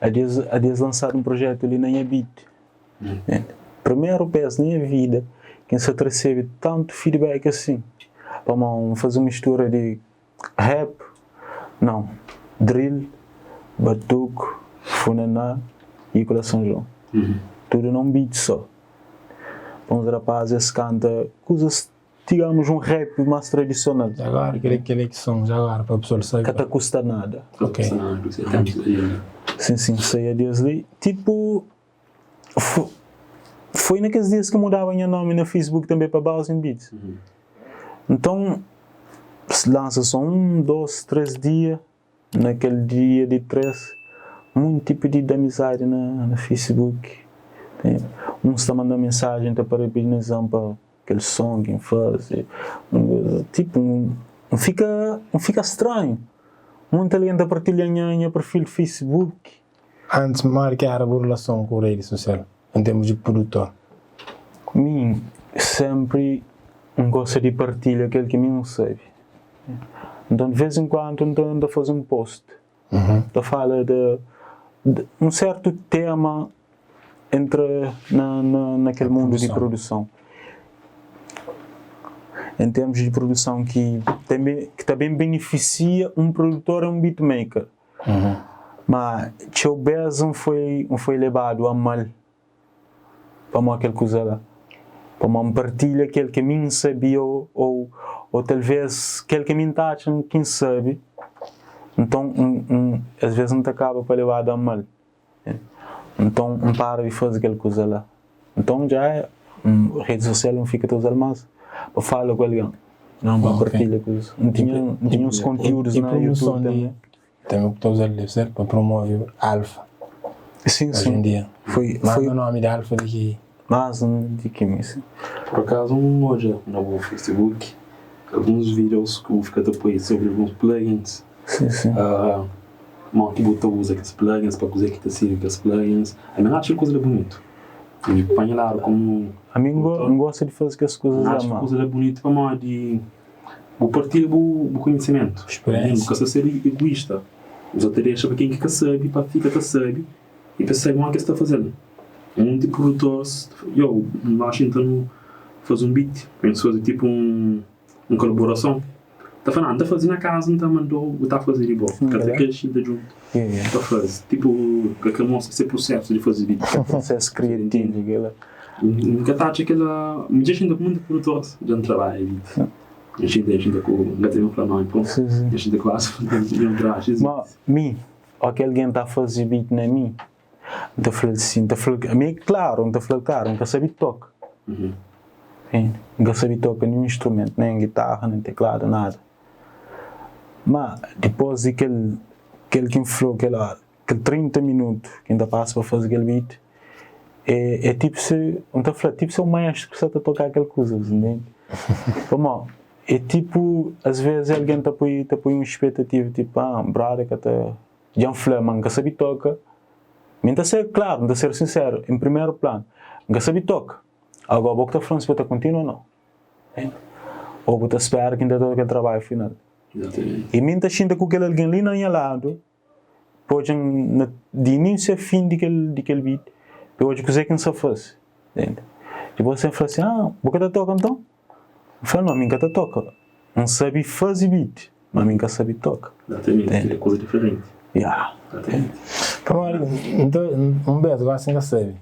Ades ades lansadu un projetu li na nha beat. Primeru bes na nha vida ki N sa ta resebe tantu feedback asin. Pamodi N faze un mistura di rap, nau, drill, batuku, funaná i kula São João. Tudu na un beat so. Pa uns rapaz es kanta kuzas Digamos um rap mas tradicional. Já agora, kel kel é ki som, já agora, pa pessoal sabe. Ka ta custa nada. Ok. Sim, sim, saia des li. Tipo, foi na kes dias ki mudaba nha nomi na Facebook tambe pa Bowsin Beats. Nton, lansa som um, dos, tres dia. Na kel dia di 3, munti pididu di amizadi na na Facebook. Uns ta manda mensajen ta parabenizan pa kel son ki N faze. Tipu, N fika N fika stranhu. Munti algen ta partilha nha nha perfil di Facebook. Antis, modi ki éra bu relason ku redi sosial en termus di produtor? Mi sénpri N gosta di partilha kel ki mi N sabe. Nton, di vez en kuandu N ta N ta faze un post ta fala de un sértu tema entra na na na kel mundu di produson. En termus di produson ki tanbe ki ta ben benefisia un produtor i un beatmaker. Ma txeu bes N foi N foi lebadu a mal pamodi kel kuza la. Pamodi N partilha kel ki mi N sabia ô ô talvês kel ki mi N ta atxa ki N sabe. Nton N N as ves N ta kaba pa lebadu a mal. Nton N para di faze kel kuza la. Nton dja é, redi sosial N fika ta uza-l más pa fala ku algen, nau pa partilha kuzas. N tinha N tinha uns kontiúdus na YouTube tanbê. Tanbê bu ta uza-l debe ser pa promove Alfa Sim, oji sim. en dia. Foi, Más foi na nomi di Alfa di ki. Más di ki mi, sim. Por akazu N odja na bu Facebook alguns videos ki bu fika ta poi sobri alguns plugins. Sim, sim. Modi ki bu ta uza kes plugins, pa kuzê ki ta sirbi kes plugins. Ami N atxa kel kuza la bunitu. Mi pa nha ladu komu Ami N gosta di faze kes kuzas N la atxa ma. kuza la bunitu pamodi bu partilha bu bu konhisimentu. Speriensia. Bu ka sta ser iguista. Bu sa ta dexa pa ken ki ka sabi pa fika ta sabi i pa sabi modi ki es ta fazel. Munti produtores ta fla, yo, nu ba xinta nu faze un beat, pa nhos faze tipu un un kolaborason. Ta fla, N ta faze na kaza, N ta mandau, bu ta faze di bo. Ka ta kre xinta djuntu pa faze. Tipu, ka kre mostra se prusesu di faze beat. Prosesu kriativu kela. N ka ta atxa kela. Mi dja xinta ku munti produtores, dja N trabadja beat. N xinta, N xinta ku, N ka ta ben fla nomi, prontu. N xinta ku as, dja N trabadja es Ma beat. mi, o ki algen ta faze beat na mi, N ta fla-l si, N ta fla-l, ami é klaru, N ta fla-l klaru, N ka sabe toka. N ka sabe toka ninhun instrumentu, nen gitarra, nen tekladu, nada. Má, dipôs di kel, kel ki N fla-u kel óra, kel 30 minutu ki N ta pasa pa faze kel beat, é, é tipu se, N ta fla, tipu se un maestru ki sta ta toka kel kuza, bu ntende? Pamodi, é tipu, asves algen ta poi, ta poi un spetativa, tipu, ah, brother ka ta. Dja N fla ma N ka sabe toka. Mi N ta ser klaru, N ta ser sinseru, en primeru planu, N ka sabe toka. Agora bo ki ta fla-m si bo ta kontinua o nau. O bu ta spera ki N ta da kel trabadju final. I mi N ta xinta ku kel algen li na nha ladu pa odja-m na di inísiu a fin di kel di kel beat, pa e odja kuzê ki N sta fase. Ntende? Dipôs el fla sin, ah, bu ka ta toka nton? N fla, no, mi N ka ta toka. N sabe faze beat. Ma mi N ka sabe toka. Exatamente, é kuza diferenti. Ya. Exatamente. Pamodi, nta, un bes, gosi N ka sabe.